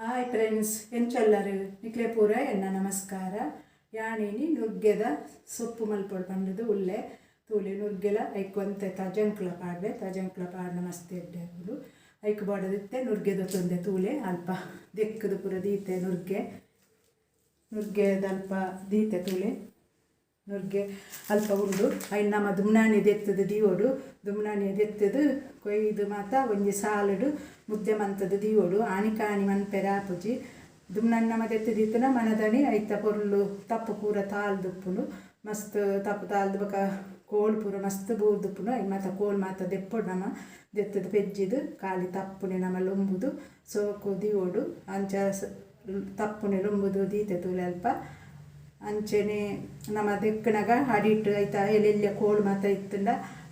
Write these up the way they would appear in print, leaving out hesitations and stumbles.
Hi friends, ಎಂಚೊಲ್ಲರು ನಿಕ್ಲೆ ಪೂರ ಎನ್ನ ನಮಸ್ಕಾರ. ಯಾನಿನಿ ನುಗ್ಗೆದ ಸೊಪ್ಪು ಮಲ್ಪೊಡು ಪಂಡುದು ಉಲ್ಲೆ. ತೂಲೆ, ನುಗ್ಗೆಲ ಐಕ್ ಒಂತೆ ತಜಂಕ್ಲ ಪಾಡ್ವೆ. ತಜಂಕ್ಲ ಪಾಡ್ನ ಮಸ್ತ್ ಎಡ್ಡೆ ಆಪುಂಡು. ಐಕ್ ಬೋಡಾದಿತ್ತೆ ನುರ್ಗೆ ದೊತ್ತೊಂದೆ. ತೂಲೆ, ಅಲ್ಪ ದೆಕ್ಕುದು ಪೂರ ದೀತೆ. ನುರ್ಗೆ ನುರ್ಗೆದಲ್ಪ ದೀತೆ. ತೂಲೆ, ನುರ್ಗೆ ಅಲ್ಪ ಉಂಡು. ಐನ್ ನಮ ದುಮ್ನಾನಿ ದೆತ್ತುದು ದೀವೊಡು. ದುಮ್ನಾನಿ ದೆತ್ತುದು ಕೊಯ್ದು ಮಾತ ಒಂಜಿ ಸಾಲುಡು ಮುದ್ದೆ ಮಂತುದು ದೀವೊಡು. ಆನಿಕಾನಿ ಮನ್ಪೆರೆ ಆಪುಜಿ. ದುಮ್ನಾನಿ ನಮ ದೆತ್ತು ದೀತುನ ಮನದನಿ ಐತ ಪೊರ್ಲು ತಪ್ಪು ಪೂರ ತಾಲ್ದುಪ್ಪುಂಡು. ಮಸ್ತ್ ತಪ್ಪು ತಾಲ್ದು ಬೊಕ ಕೋಲು ಪೂರ ಮಸ್ತ್ ಬೂರ್ದುಪ್ಪುಂಡು. ಐನ್ ಮಾತ ಕೋಲು ಮಾತ ದೆಪ್ಪೊಡು. ನಮ ದೆತ್ತುದು ಪೆಜ್ಜಿದು ಖಾಲಿ ತಪ್ಪುನೆ ನಮ ಲೊಂಬುದು ಸೋಕು ದೀವೊಡು. ಅಂಚ ತಪ್ಪುನೆ ಲೊಂಬುದು ದೀತೆ. ತೂಲೆ ಅಲ್ಪ. ಅಂಚೆನೆ ನಮ ದೆಕ್ಕನಗ ಅಡಿಟ್ ಐತ ಎಲ್ಲೆಲ್ಯ ಕೋಲು ಮಾತ ಇತ್ತುಂಡ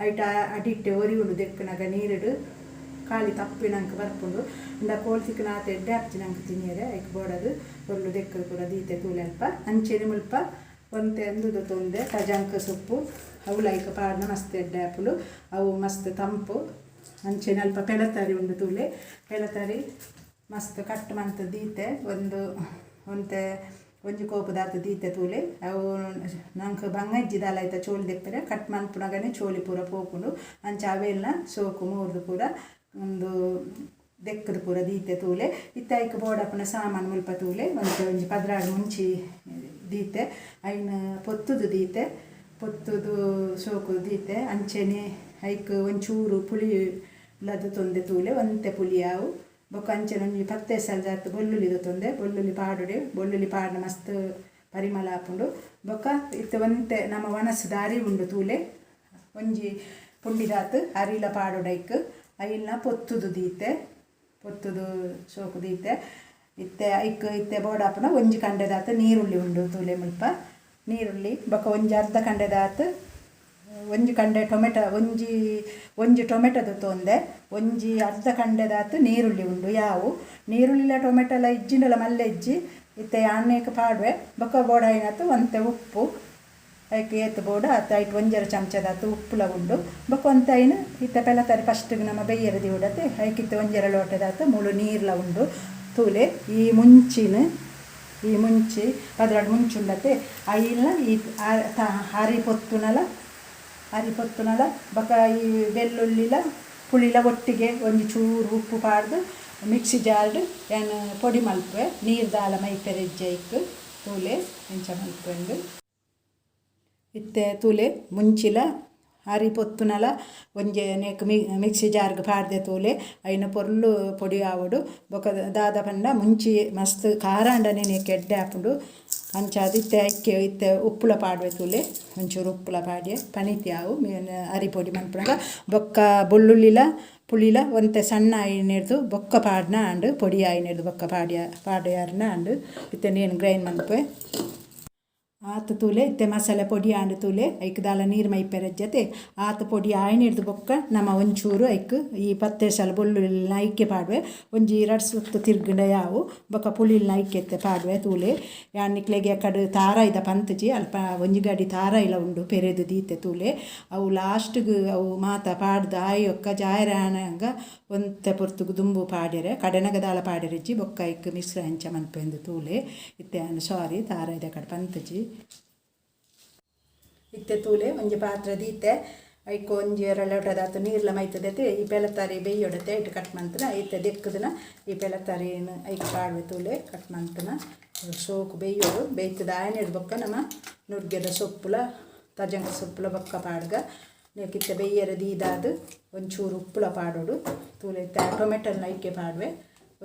ಐಟ ಅಡಿಟ್ಟೆ ಒರಿಯುಂಡು. ದೆಕ್ಕನಗ ನೀರುಡು ಖಾಲಿ ತಪ್ಪಿನಂಕ ಬರ್ಪುಂಡು. ಉಂಡ ಕೋಲು ತಿಕ್ಕುನ ಆತ ಎಡ್ಡೆ ಆಪುಜಿ ನಂಕ್ ತಿನಿಯರೆ. ಐಕ್ ಬೋಡಾದ್ ಪೊರ್ಲು ದೆಕ್ಕುದು ಪೂರ ದೀತೆ. ತೂಲೆ ಅಲ್ಪ. ಅಂಚೆನೆ ಮುಲ್ಪ ಒಂತೆ ಅಂದುದು ತೊಂದೆ ತಜಂಕ್ ಸೊಪ್ಪು. ಅವುಲ ಐಕ್ ಪಾಡ್ನ ಮಸ್ತ್ ಎಡ್ಡೆ ಆಪುಂಡು. ಅವು ಮಸ್ತ್ ತಂಪು. ಅಂಚೆನೆ ಅಲ್ಪ ಪೆಲತರಿ ಉಂಡು. ತೂಲೆ, ಪೆಲತರಿ ಮಸ್ತ್ ಕಟ್ ಮಂತ್ ದೀತೆ. ಒಂದು ಒಂತೆ ಒಂಜಿ ಕೋಪುದಾತ್ ದೀತೆ. ತೂಲೆ, ಅವು ನಂಕ್ ಬಂಗ ಇಜ್ಜಿ ದಾಲ ಐತ ಚೋಲಿ ದೆಪ್ಪರೆ. ಕಟ್ ಮನ್ಪುನಗನೆ ಚೋಲಿ ಪೂರ ಪೋಪುಂಡು. ಅಂಚ ಅವೆಲ್ನ ಸೋಕು ಮೂರ್ದು ಪೂರ ಉಂದು ದೆಕ್ಕುದು ಪೂರ ದೀತೆ. ತೂಲೆ, ಇತ್ತೆ ಐಕ್ ಬೋಡಾಪುನ ಸಾಮಾನು ಮುಲ್ಪ. ತೂಲೆ, ಒಂತೆ ಒಂಜಿ 12 ಮುಂಚಿ ದೀತೆ. ಐನ್ ಪೊತ್ತುದು ದೀತೆ. ಪೊತ್ತುದು ಸೋಕು ದೀತೆ. ಅಂಚೆನೆ ಐಕ್ ಒಂಚೂರು ಪುಳಿ ಲದು ತೊಂದೆ. ತೂಲೆ, ಒಂತೆ ಪುಳಿ ಆವು. ಬೊಕ ಅಂಚೆನೆ ಒಂಜಿ ಪತ್ತ್ ಎಸಲ್ದಾತ್ ಬೊಲ್ಲುಳ್ಳಿ ದೆತೊಂದೆ. ಬೊಲ್ಲುಳ್ಳಿ ಪಾಡೊಡೆ. ಬೊಲ್ಲುಳ್ಳಿ ಪಾಡ್ನ ಮಸ್ತ್ ಪರಿಮಳ ಆಪುಂಡು. ಬೊಕ ಇತ್ತೆ ಒಂತೆ ನಮ್ಮ ಒಣಸ್ ಅರಿ ಉಂಡು. ತೂಲೆ, ಒಂಜಿ ಪುಂಡಿದಾತ್ ಅರಿಲ ಪಾಡೊಡು ಐಕ್. ಐಲ್ನ ಪೊತ್ತುದು ದೀತೆ. ಪೊತ್ತುದು ಸೋಕು ದೀತೆ. ಇತ್ತೆ ಐಕ್ ಇತ್ತೆ ಬೋಡಾಪುನ ಒಂಜಿ ಕಂಡೆದಾತ್ ನೀರುಳ್ಳಿ ಉಂಡು. ತೂಲೆ, ಮುಲ್ಪ ನೀರುಳ್ಳಿ. ಬೊಕ ಒಂಜಿ ಅರ್ಧ ಕಂಡೆದಾತ್, ಒಂಜಿ ಕಂಡೆ ಟೊಮೆಟೊ, ಒಂಜಿ ಒಂಜಿ ಟೊಮೆಟೊ ದೆತೊಂದೆ. ಒಂಜಿ ಅರ್ಧ ಕಂಡೆದಾತ್ ನೀರುಳ್ಳಿ ಉಂಡು. ಯಾವು, ನೀರುಳ್ಳಿಲ ಟೊಮೆಟೊಲ ಇಜ್ಜಿಂಡಲ ಮಲ್ಲೆ ಇಜ್ಜಿ. ಇತ್ತೆ ಯಾನೇಕ್ ಪಾಡುವೆ. ಬೊಕ ಬೋಡಾಯಿನಾತ್ ಒಂತೆ ಉಪ್ಪು. ಐಕ್ ಏತ್ ಬೋಡು ಆತ್. ಐಟ್ ಒಂಜರೆ ಚಮಚದಾತ್ ಉಪ್ಪುಲ ಉಂಡು. ಬೊಕ ಒಂತೆ ಐನ್ ಇತ್ತೆ ಪೆಲತರಿ ಫಸ್ಟಿಗೆ ನಮ್ಮ ಬೇಯರೆ ದೀವೊಡತೆ, ಐಕ್ ಇತ್ತೆ ಒಂಜರೆ ಲೋಟದಾತ್ ಮೂಲು ನೀರ್ಲ ಉಂಡು. ತೂಲೆ, ಈ ಮುಂಚಿನ ಈ ಮುಂಚಿ 12 ಮುಂಚಿ ಉಂಡತೆ, ಐಲ್ನ ಈ ಅರಿ ಪೊತ್ತುನಲ, ಅರಿ ಪೊತ್ತುನಲ, ಬೊಕ ಈ ಬೆಳ್ಳುಳ್ಳಿಲ ಪುಳಿಲ ಒಟ್ಟಿಗೆ ಒಂಜಿ ಚೂರು ಉಪ್ಪು ಪಾಡ್ದು ಮಿಕ್ಸಿ ಜಾರ್ಡ್ ಯಾನ್ ಪೊಡಿ ಮಲ್ಪುವೆ. ನೀರು ದಾಲ ಮೈಪೆರೆ ಇಜ್ಜಿ ಐಕ್. ತೂಲೆ, ಎಂಚ ಮಲ್ಪುವೆಂದು. ಇತ್ತೆ ತೂಲೆ, ಮುಂಚಿಲ ಅರಿ ಪೊತ್ತುನಲ ಒಂಜಿ ನೇಕ್ ಮಿಕ್ಸಿ ಜಾರ್ಗ್ ಪಾಡ್ದೆ. ತೂಲೆ, ಐನ ಪೊರ್ಲು ಪೊಡಿ ಆವೊಡು. ಬೊಕ ದಾದ ಪಂಡ ಮುಂಚಿ ಮಸ್ತ್ ಖಾರ ಆಂಡನೆ ನೇಕ್ ಎಡ್ಡೆ ಆಪುಂಡು. ಅಂಚಾದ್ ಇತ್ತೆ ಐಕೆ ಇತ್ತೆ ಉಪ್ಪುಲ ಪಾಡುವೆ. ತೂಲೆ, ಒಂಚೂರು ಉಪ್ಪುಲ ಪಾಡ್ಯೆ. ಪನಿತಿ ಆವು ಅರಿ ಪೊಡಿ ಮನ್ಪುನಗ. ಬೊಕ್ಕ ಬೊಳ್ಳುಳ್ಳಿಲ ಪುಳಿಲ ಒಂತೆ ಸಣ್ಣ ಆಯಿನೆರ್ದು ಬೊಕ್ಕ ಪಾಡ್ನ ಆಂಡ್. ಪೊಡಿ ಆಯಿನೆರ್ದು ಬೊಕ್ಕ ಪಾಡ್ಯ ಪಾಡ್ಯಾರ್ನ ಆಂಡ್. ಇತ್ತೆ ನೇನ್ ಗ್ರೈಂಡ್ ಮನ್ಪುವೆ. ಆತ್. ತೂಲೆ, ಇತ್ತೆ ಮಸಾಲೆ ಪೊಡಿ ಆಂಡ್. ತೂಲೆ, ಐಕ್ ದಾಲ ನೀರು ಮೈಪೆರೆ ಜತೆ. ಆತ್ ಪೊಡಿ ಆಯಿನೆರ್ದು ಬೊಕ್ಕ ನಮ ಒಂಚೂರು ಐಕ್ ಈ ಪತ್ತೇಸಲ ಬೊಳ್ಳುಳ್ಳಿನ ಐಕೆ ಪಾಡುವೆ. ಒಂಜಿ ರಡ್ಡ್ ಸುತ್ತು ತಿರ್ಗಂಡ ಯಾವು. ಬೊಕ್ಕ ಪುಳಿಲ್ನ ಐಕೆ ಇತ್ತೆ ಪಾಡುವೆ. ತೂಲೆ, ಯಾನ್ ನಿಕ್ಲೆಗ್ ಎಕಡ್ ತಾರಾಯಿದ ಪಂತುಜಿ. ಅಲ್ಪ ಒಂಜಿ ಗಡಿ ತಾರಾಯಿಲ ಉಂಡು, ಪೆರೆದು ದೀತೆ. ತೂಲೆ, ಅವು ಲಾಸ್ಟ್ಗ್ ಅವು ಮಾತ ಪಾಡ್ದು ಆಯೊಕ್ಕ ಜಾಯರೆ ಆನಗ ಒಂತೆ ಪೊರ್ತುಗು ದುಂಬು ಪಾಡ್ಯರೆ. ಕಡೆನಗ ದಾಲ ಪಾಡ್ಯರೆ ಇಜ್ಜಿ. ಬೊಕ್ಕ ಐಕ್ ಮಿಶ್ರ ಎಂಚ ಮನ್ಪೆಂದು ತೂಲೆ. ಇತ್ತೆ ಯಾನ್ ಸಾರಿ, ತಾರಾಯಿದ ಕಡೆ ಪಂತುಜಿ. ಇತ್ತೆ ತೂಲೆ, ಒಂಜಿ ಪಾತ್ರೆ ದೀತೆ. ಐಕ್ ಒಂಜಿ ಎರಡು ಲೋಟದಾತ್ ನೀರ್ಲ ಮೈತದೈತೆ. ಈ ಪೆಲತರಿ ಬೇಯೊಡತೆ, ಐಟ್ ಕಟ್ ಮಂತುನ. ಇತ್ತೆ ದೆಕ್ಕುದನ ಈ ಪೆಲತರಿನ್ ಐಕ್ ಪಾಡುವೆ. ತೂಲೆ, ಕಟ್ ಮಂತುನ ಸೋಕು ಬೇಯೋಡು. ಬೇಯ್ತದ ಆಯನೆಡ್ ಬೊಕ್ಕ ನಮ ನುರ್ಗೆದ ಸೊಪ್ಪುಲ ತಜಂಕ್ ಸೊಪ್ಪುಲ ಬೊಕ್ಕ ಪಾಡ್ಗ. ನೆಕ್ಕಿತ್ತೆ ಬೇಯರೆ ದೀದಾದ್ ಒಂಚೂರು ಉಪ್ಪುಲ ಪಾಡೊಡು. ತೂಲೆ, ಇತ್ತೆ ಟೊಮೆಟೊನ ಐಕೆ ಪಾಡುವೆ.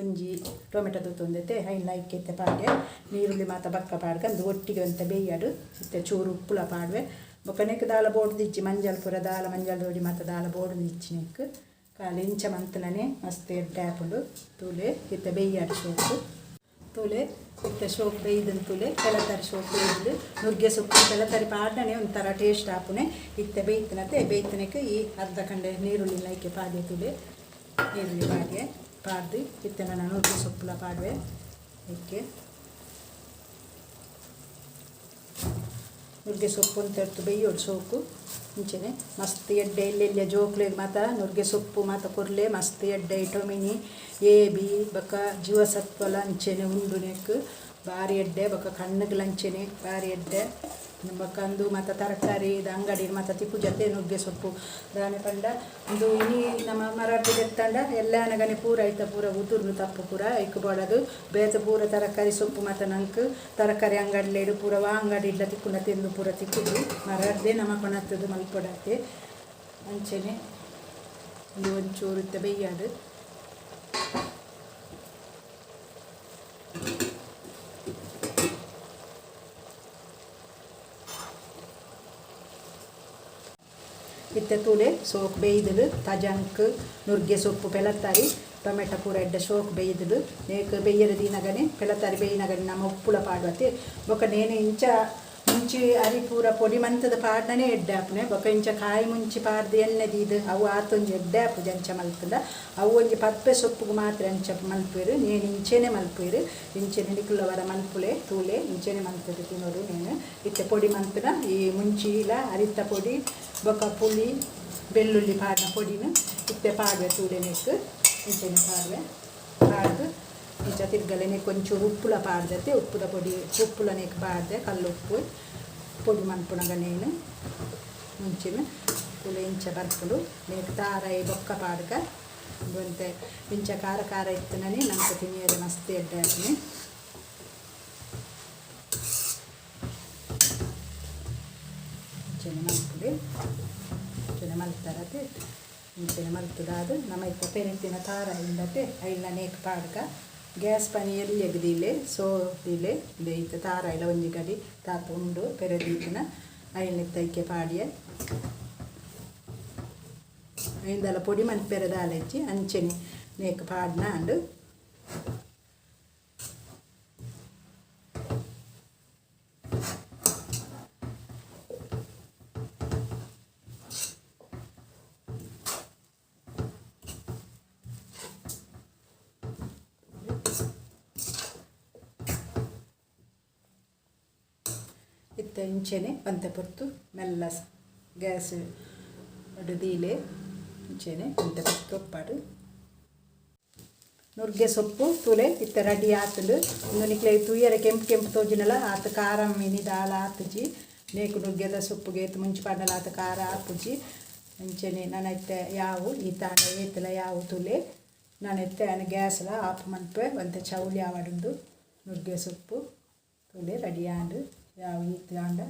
ಒಂಜಿ ಟೊಮೆಟೊ ದೊತ್ತೊಂದೈತೆ, ಐನ್ ಐಕೆ ಇತ್ತೆ ಪಾಡ್ಯ. ನೀರುಳ್ಳಿ ಮಾತ ಬೊಕ್ಕ ಪಾಡ್ಗ. ಅಂದು ಒಟ್ಟಿಗೆ ಒಂತೆ ಬೇಯಡು. ಇತ್ತೆ ಚೂರು ಉಪ್ಪುಲ ಪಾಡುವೆ. ಬೊಕ್ಕ ನೆಕ್ ದಾಲ ಬೋಡ್ದಿಜ್ಜಿ. ಮಂಜಲ್ ಪೂರ ದಾಲ, ಮಂಜಲ್ ದೋಡಿ ಮಾತ ದಾಲ ಬೋಡ್ದಿಜ್ಜಿ ನೆಕ್. ಖಾಲಿ ಇಂಚ ಮಂತುನನೆ ಮಸ್ತ್ ಎಡ್ಡೆ ಆಪುಂಡು. ತೂಲೆ, ಇತ್ತೆ ಬೇಯ್ಯಾಡು ಸೋಕು. ತೂಲೆ, ಇತ್ತೆ ಸೋಕು ಬೇಯ್ದನ್. ತೂಲೆ, ಪೆಲತರಿ ಸೋಕು ಬೇಯ್ದು. ನುಗ್ಗೆ ಸೊಪ್ಪು ಪೆಲತರಿ ಪಾಡ್ನನೆ ಒಂಥರ ಟೇಸ್ಟ್ ಆಪುನೆ. ಇತ್ತೆ ಬೇಯ್ತನತೆ. ಬೇಯ್ತನಕ್ಕೆ ಈ ಅರ್ಧ ಕಂಡೆ ನೀರುಳ್ಳಿ ಐಕೆ ಪಾಡ್ಯ. ತೂಲೆ, ನೀರುಳ್ಳಿ ಪಾಡ್ಯ. ಪಾಡ್ದು ಇತ್ತೆ ನಾನು ನುಗ್ಗೆ ಸೊಪ್ಪುಲ ಪಾಡುವೆ ಐಕೆ. ನುಗ್ಗೆ ಸೊಪ್ಪು ಒಂತೆರ್ತು ಬೇಯೋಡು ಸೋಕು ಇಂಚೆನೆ ಮಸ್ತ್ ಎಡ್ಡೆ ಎಲ್ಲೆಲ್ಲ ಜೋಕ್ಲೆಗ್ ಮಾತ ನುಗ್ಗೆ ಸೊಪ್ಪು ಮಾತ ಕೊರ್ಲೆ ಮಸ್ತ್ ಎಡ್ಡೆ ವಿಟಮಿನ್ ಎ ಬಿ ಬೊಕ ಜೀವಸತ್ವಲ ಅಂಚೆನೆ ಉಂಡು ನೆಕ್ ಬಾರಿ ಎಡ್ಡೆ ಬೊಕ ಕಣ್ಣುಗ್ಲ ಅಂಚೆನೆ ಬಾರಿ ಎಡ್ಡೆ ಬೊಕ ಉಂದು ಮಾತ ತರಕಾರಿ ಅಂಗಡಿ ಮಾತ ತಿಕ್ಕುಜತೆ ನುಗ್ಗೆ ಸೊಪ್ಪು ದಾನೆ ಪಂಡ ಉಂದು ಇನಿ ನಮ ಮರಟ್ ದೆತ್ತಂಡ ಎಲ್ಲೆ ಆನಗನೆ ಪೂರ ಐತ ಪೂರ ಉದುರುನು ತಪ್ಪು ಪೂರ ಐಕ್ ಬೋಡಾದ್ ಬೇತೆ ಪೂರ ತರಕಾರಿ ಸೊಪ್ಪು ಮಾತ ನಂಕ್ ತರಕಾರಿ ಅಂಗಡಿಲೆಡ್ ಪೂರ ವಾ ಅಂಗಡಿಡ್ಲ ತಿಕ್ಕುಂಡ ತಿಂದು ಪೂರ ತಿಕ್ಕುಜಿ ಮರರ್ದೆ ನಮ ಕೊನತ್ತುದು ಮಲ್ಪೊಡಾತೆ ಅಂಚೆನೆ ಉಂದು ಒಂಚೂರು ಇತ್ತೆ ಬೆಯ್ಯಡ್. ಇತ್ತೆ ತೂಲೆ ಸೋಕ್ ಬೇಯ್ದುಡು ತಜಂಕ್ ನುರ್ಗೆ ಸೊಪ್ಪು ಪೆಲತ್ತಾರಿ ಟೊಮೆಟೊ ಪೂರ ಎಡ್ಡೆ ಸೋಕ್ ಬೇಯ್ದುಡು ನೇಕ್ ಬೇಯ್ಯರೆ ದೀನಗನೆ ಪೆಲತ್ತಾರಿ ಬೇಯ್ನಗನೆ ನಮ್ಮ ಉಪ್ಪುಲ ಪಾಡ್ವತೆ ಬೊಕ ನೇನೆ ಇಂಚ ಮುಂಚಿ ಅರಿ ಪೂರ ಪೊಡಿ ಮಂತದ ಪಾಡ್ನನೆ ಎಡ್ಡೆ ಆಪುನೆ ಬೊಕ ಇಂಚ ಕಾಯಿ ಮುಂಚಿ ಪಾಡ್ದು ಎಣ್ಣೆ ದೀದ್ ಅವು ಆತೊಂಜಿ ಎಡ್ಡೆ ಆಪುಜಿ ಅಂಚ ಮಲ್ಪುಂಡ ಅವು ಒಂಜಿ ಪದ್ಪೆ ಸೊಪ್ಪುಗು ಮಾತ್ರ ಅಂಚ ಮಲ್ಪುವೆರ್ ನೇನು ಇಂಚೆನೆ ಮಲ್ಪುವೆರ್ ಇಂಚೆನೆ ನಿಕುಲ್ಲ ವರ ಮಲ್ಪುಲೆ ತೂಲೆ ಇಂಚೆನೆ ಮಲ್ತುದು ತಿನೊಡು ನೇನು ಇತ್ತೆ ಪೊಡಿ ಮಲ್ಪುನ ಈ ಮುಂಚಿಲ ಅರಿತ್ತ ಪೊಡಿ ಬೊಕ ಪುಳಿ ಬೆಳ್ಳುಳ್ಳಿ ಪಾಡ್ನ ಪೊಡಿನ ಇತ್ತೆ ಪಾಡ್ವೆ ತೂಲೆ ನೆಕ್ ಇಂಚೆನೆ ಪಾಡ್ವೆ ಪಾಡ್ದು ಇಂಚ ತಿರ್ಗಲೆ ನೆಕ್ ಒಂಚೂರು ಉಪ್ಪುಲ ಪಾಡ್ದತೆ ಉಪ್ಪುದ ಪೊಡಿ ಉಪ್ಪುಲ ನೆಕ್ ಪಾಡ್ದೆ ಕಲ್ಲುಪ್ಪು ಪೊಡಿ ಮನ್ಪುನಗ ನೇನು ಮುಂಚಿನ ತೂಲೆ ಇಂಚ ಬರ್ಪುಂಡು ನೆಕ್ ತಾರಾಯಿ ಬೊಕ್ಕ ಪಾಡ್ಕ ಒಂತೆ ಇಂಚ ಖಾರ ಖಾರ ಇತ್ತುನನೆ ನಂಕ್ ತಿನಿಯೆರೆ ಮಸ್ತ್ ಎಡ್ಡೆ ಆಪುನಿ. ಇಂಚನೆ ಮಲ್ಪುಲೆ ಇಂಚನೆ ಮಲ್ತರತೆ ಇಂಚನೆ ಮಲ್ತುದಾದ್ ನಮ ಇತ್ತೆ ಪೆರೆತಿನ ತಾರಾಯಿ ಉಂಡತೆ ಐಲ್ನ ನೇಕ್ ಪಾಡ್ಕ ಗ್ಯಾಸ್ ಪನಿ ಎಲ್ಯಗ್ ದೀಲೆ ಸೋ ದೀಲೆ ಉಂದು ಇತ್ತೆ ತಾರಾಯಿಲ ಒಂಜಿ ಗಡಿ ತಾತ ಉಂಡು ಪೆರೆ ದೀತಿನ ಐನ್ ಇತ್ತೆ ಐಕೆ ಪಾಡಿಯೆ ಐಂದಲ ಪೊಡಿ ಮನ್ಪೆರೆ ದಾಲ ಇಜ್ಜಿ ಅಂಚನೆ ನೇಕ್ ಪಾಡ್ನ ಆಂಡ್. ಇತ್ತೆ ಇಂಚೆನೆ ಒಂತೆ ಪೊರ್ತು ಮೆಲ್ಲ ಗ್ಯಾಸ್ ದೀಲೆ ಇಂಚೆನೆ ಒಂತೆ ಪೊರ್ತು ಉಪ್ಪಡ್. ನುರ್ಗೆ ಸೊಪ್ಪು ತೂಲೆ ಇತ್ತೆ ರೆಡಿ ಆತುಂಡು. ಉಂದು ನಿಕ್ಲೆ ತೂಯೆರೆ ಕೆಂಪು ಕೆಂಪು ತೋಜಿನಲ ಆತ್ ಖಾರ ಮಿನಿ ದಾಲ ಆತುಜಿ ನೇಕ್ ನುಗ್ಗೆದ ಸೊಪ್ಪುಗೆ ಏತ್ ಮುಂಚಿ ಪಾಡ್ಂಡಲ ಆತ್ ಖಾರ ಆಪುಜಿ ಅಂಚೆನೆ ನನ ಇತ್ತೆ ಯಾವು ಈತಾಂಡ ಏತ್ಲ ಯಾವು ತೂಲೆ ನನ ಇತ್ತೆ ಆನ್ ಗ್ಯಾಸ್ಲ ಆಫ್ ಮನ್ಪುವೆ ಒಂತೆ ಚೌಲಿ ಆವಡುಂದು ನುರ್ಗೆ ಸೊಪ್ಪು ತೂಲೆ ರೆಡಿ ಆಂಡ್ ಯಾವು ಈತ್ ಆಂಡ.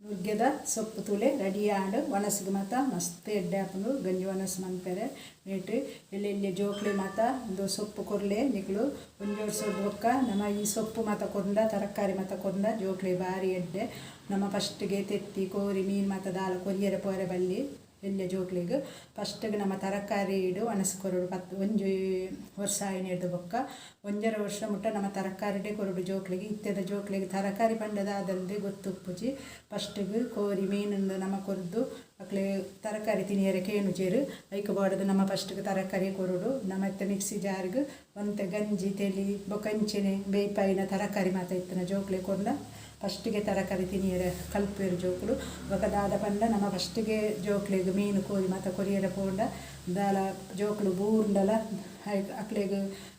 ನುಗ್ಗೆದ ಸೊಪ್ಪು ತೂಲೆ ರೆಡಿ ಆಂಡ್. ಒಣಸ್ಗ್ ಮಾತ ಮಸ್ತ್ ಎಡ್ಡೆ ಆಪುಂಡು ಗಂಜಿ ಒಣಸ್ ಮನ್ಪೆರೆ ನೆಟ್ ಎಲ್ಯ ಎಲ್ಯ ಜೋಕ್ಲೆ ಮಾತ ಉಂದು ಸೊಪ್ಪು ಕೊರ್ಲೆ ನಿಕುಲು ಒಂಜಿ ವರ್ಸೊರ್ದು ಬೊಕ್ಕ ನಮ ಈ ಸೊಪ್ಪು ಮಾತ ಕೊರ್ಂಡ ತರಕಾರಿ ಮಾತ ಕೊರ್ಂಡ ಜೋಕ್ಲೆ ಬಾರಿ ಎಡ್ಡೆ. ನಮ ಫಸ್ಟ್ ಗೆ ತೆತ್ತಿ ಕೋರಿ ಮೀನ್ ಮಾತ ದಾಲ ಕೊರಿಯೆರೆ ಪೋರೆ ಬಲ್ಲಿ ಎಲ್ಯ ಜೋಕ್ಲೆಗ್ ಫಸ್ಟ್ ಗ್ ನಮ ತರಕಾರಿ ಡ್ ಒಣಸ್ ಕೊರೊಡು ಪತ್ತ್ ಒಂಜಿ ವರ್ಷ ಆಯಿನೆಡ್ದ್ ಬೊಕ್ಕ ಒಂಜರೆ ವರ್ಷ ಮುಟ್ಟ ನಮ ತರಕಾರಿಡೇ ಕೊರೊಡು ಜೋಕ್ಲೆಗ್. ಇತ್ತೆದ ಜೋಕ್ಲೆಗ್ ತರಕಾರಿ ಪಂಡ ದಾದಂದ್ ಗೊತ್ತುಪ್ಪುಜಿ ಫಸ್ಟ್ ಗ್ ಕೋರಿ ಮೀನ್ ನಮ ಕೊರ್ದು ಅಕ್ಲೆ ತರಕಾರಿ ತಿನಿಯೆರೆ ಕೇನುಜೆರ್ ಐಕ್ ಬೋಡಾದ್ ನಮ ಫಸ್ಟ್ ಗ್ ತರಕಾರಿ ಕೊರೊಡು. ನಮ ಇತ್ತೆ ಮಿಕ್ಸಿ ಜಾರ್ ಗ್ ಒಂತೆ ಗಂಜಿ ತೆಲಿ ಬೊಕ ಇಂಚೆನೆ ಬೇಯ್ಪಾಯಿನ ತರಕಾರಿ ಮಾತ ಇತ್ತಿನ ಜೋಕ್ಲೆಗ್ ಕೊರ್ಂಡ ಫಸ್ಟ್ ಗೆ ತರಕಾರಿ ತಿನಿಯೆರೆ ಕಲ್ಪುವೆರ್ ಜೋಕುಲು. ಬೊಕ ದಾದ ಪಂಡ ನಮ ಫಸ್ಟ್ ಗೆ ಜೋಕ್ಲೆಗ್ ಮೀನ್ ಕೋರಿ ಮಾತ ಕೊರಿಯೆರೆ ಪೋಂಡ ದಾಲ ಜೋಕುಲು ಬೂರ್ಂಡಲ ಅಕ್ಲೆಗ್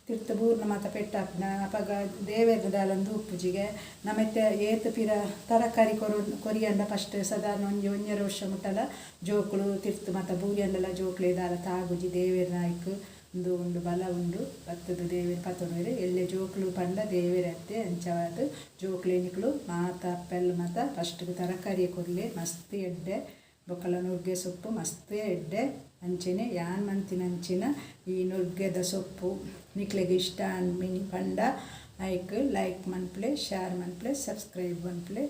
ತಿರ್ತ್ ಬೂರ್ಂಡ ಮಾತ ಪೆಟ್ಟ್ ಆಪುನ ಅಪಗ ದೇವೆರ್ನ ದಾಲ ಉಪ್ಪುಜಿಗೆ. ನಮ ಇತ್ತೆ ಏತ್ ಪಿರ ತರಕಾರಿ ಕೊರಿಯಂಡ ಫಸ್ಟ್ ಸಾಧಾರಣ ಒಂಜಿ ಒಂಜರೆ ವರ್ಷ ಮುಟ್ಟಲ ಜೋಕುಲು ತಿರ್ತ್ ಮಾತ ಬೂರಿಯಂಡಲ ಜೋಕ್ಲೆಗ್ ದಾಲ ತಾಗುಜಿ ದೇವೆರ್ನ ಐಕ್ ಉಂದು ಉಂಡು ಬಲ ಉಂಡು ಬತ್ತುದು ದೇವೆರ್ ಪತೊನುವೆರ್ ಎಲ್ಯ ಜೋಕುಲು ಪಂಡ ದೇವೆರ್ ಅತ್ತೆ ಅಂಚಾದ್ ಜೋಕ್ಲೆ ನಿಕುಲು ಮಾತ ಅಪ್ಪೆಲ್ಲು ಮಾತ ಫಸ್ಟ್ ಗ್ ತರಕಾರಿ ಕೊರ್ಲೆ ಮಸ್ತ್ ಎಡ್ಡೆ ಬೊಕಲ ನುಗ್ಗೆ ಸೊಪ್ಪು ಮಸ್ತ್ ಎಡ್ಡೆ ಅಂಚನೆ ಯಾನ್ ಮಂತಿನಂಚಿನ ಈ ನುಗ್ಗೆದ ಸೊಪ್ಪು ನಿಕ್ಲೆಗ್ ಇಷ್ಟ ಆಂಡ್ ಮಿನಿ ಪಂಡ ಐಕ್ ಲೈಕ್ ಮನ್ಪುಲೆ ಶೇರ್ ಮನ್ಪುಲೆ ಸಬ್ಸ್ಕ್ರೈಬ್ ಮನ್ಪುಲೆ.